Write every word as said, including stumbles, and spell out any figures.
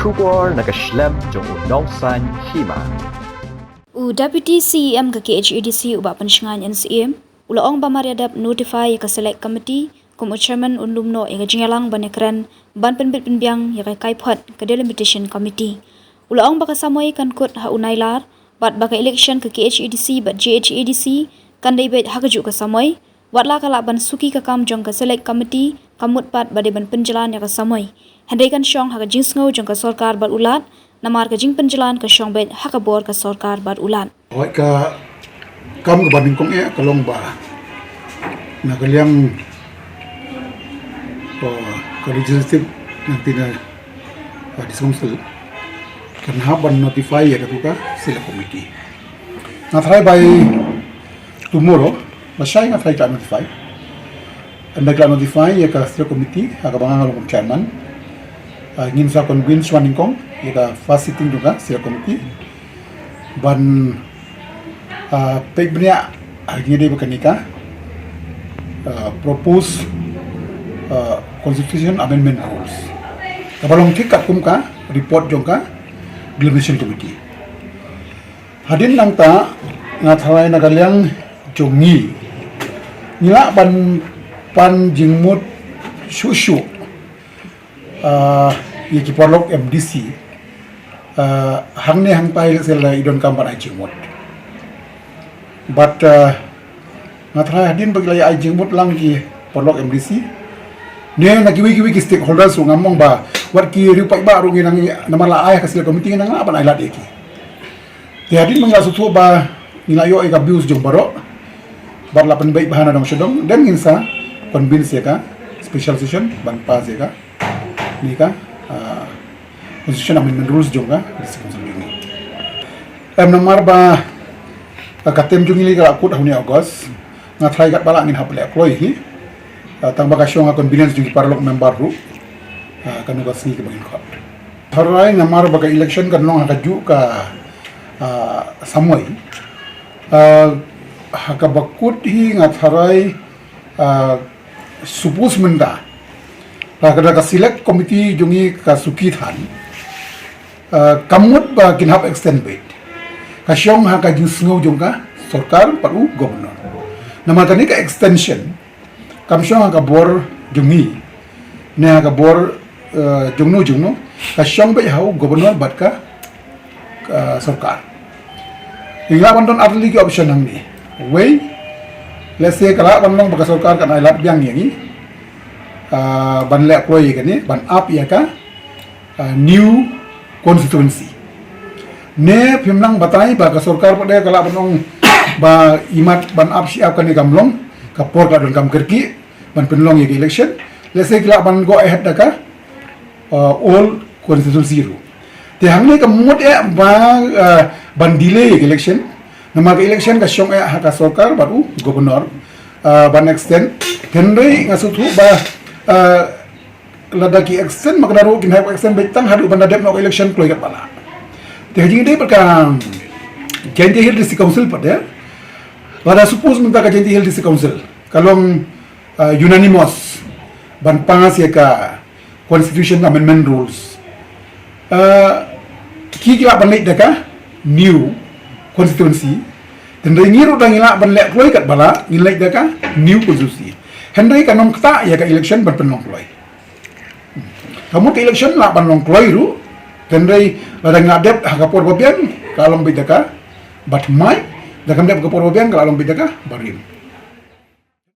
Khubor na ka shlem jong u Nongsaiñ Hima. U Deputy C E M ka K H A D C, u Bah Pynshngaiñ N C M, u la ong ba mar ïa dep notify ïa ka Select Committee kum u chairman un lum noh ïa ka jingïalang ban ïakren ban pynbit pynbiang ïa ka kaiphod ka Delimitation Committee. U la ong ba ka samoi kan kut ha u Nailar bad ba ka election ka K H A D C bad G H A D C kan dei beit ha kajuh ka samoi. Wat la ka lah ban suki ka kam jong ka Select Committee, ka mut pat ba dei ban pynjlan ïa ka samoi. Hynrei kan shong ha ka jingsngew jong ka sorkar bad u Lat, namar ka jingpynjlan ka shong beit ha ka bor ka sorkar bad u Lat. Hooid, ka kam kaba nyngkong eh ka long ba na ka liang ka, ka legislative, nangta na ka District Council kan hap ban notify ïa katu ka Select Committee. Nga tharai by tomorrow, lashai nga tharai ka notify. Ynda ka notify ïa ka Select Committee, ha kaba nga long chairman, ah, ngin sa convene shuwa nyngkong ïa ka first sitting jong ka Select Committee ban, ah, peit bniah ha kine dei ba kane ka, ah, propose, ah, Constitution Amendment Rules kaba long thik katkum ka report jong ka Delimitation Committee. Hadien nangta nga tharai na ka liang jong ngi, ngi lah ban pan jingmut shuh shuh, ah, ïa ki paralok M D C, ah, hangne hangtai lehse la i donkam ban ai jingmut. But, ah, nga tharai hadien ba ki la ai jingmut lang ki paralok M D C, ne na kiwei kiwei ki stakeholders ruh, ngam ong ba wat ki riew paidbah ruh ngi nang, namar la ai ha ka Select Committee ngi nang lah ban ai lad ïa ki. Te hadien ba ngi la sngewthuh ba ngi la ïoh ïa ka views jong baroh bad la pynbeit bha na dong sha dong, then ngin sa convene ïa ka special session ban pass ïa ka, ne ka, ah, Constitution Amendment Rules jong ka District Council jong ngi. Em, namar ba ka term jong ngi ka la kut ha une August, nga tharai katba lah ngin hap leh kloi hi. Ah, tang ba ka shong ha convenience jong ki paralok member ruh, ah, kano ka sngi kaba ngin khot. Tharai namar ba ka election kan long ha kajuh ka, ah, samoi, ah, ha kaba kut hi nga tharai, ah, suppose mynta la ka, da ka Select Committee jong ngi ka suki than, ah, ka mut ba kin hap extend beit. Ka shong ha ka jingsngew jong ka sorkar bad u Governor. Namar kane ka extension kam shong ha ka bor jong ngi ne ha ka bor, eh, jongno jongno, ka shong beit ha u Governor bad ka, ka sorkar. Ngi lah ban don ar tylli ki option hangne. Wei, lehse ka lah ban long ba ka sorkar kan ai lad biang ïa ngi, ah, ban leh kloi ïa kane, ban ap ïa ka, ah, new constituency. Ne phim nang batai ba ka sorkar pat de ka lah ban ong ba imat ban ap shi ap kane kam long, ka por ka donkam kyrkieh ban pynlong ïa ka election. Lehse ki lah ban go ahead da ka, uh, old constituency ruh. Te hangne ka mut eh ba, uh, ban delay ïa ka election. Namar ka election ka shong eh ha ka sorkar bad u Governor, uh, ban extend. Hynrei nga sngewthuh ba, uh, lada ki extend, ma ka da ruh kin hap extend beit tang haduh ban da dep noh ka election kloi katba lah. Te ha jingïadei bad ka Jaintia Hills District Council pat de, lada suppose mynta ka Jaintia Hills District Council ka long, uh, unanimous ban pass ïa ka Constitution Amendment Rules, uh, ki ki lah ban leit da ka new constituency. Hynrei ngi ruh da ngi lah ban leh kloi katba lah, ngin leit da ka new constituency. Hynrei kan ym ktah ïa ka election ban pynlong kloi. Ka mut ka election lah ban long kloi ruh, hynrei lada ngi lah dep ha ka por ba biang, ka long beit da ka bathymmai, da kam dep ha ka por ba biang, ka lah long beit da ka barim.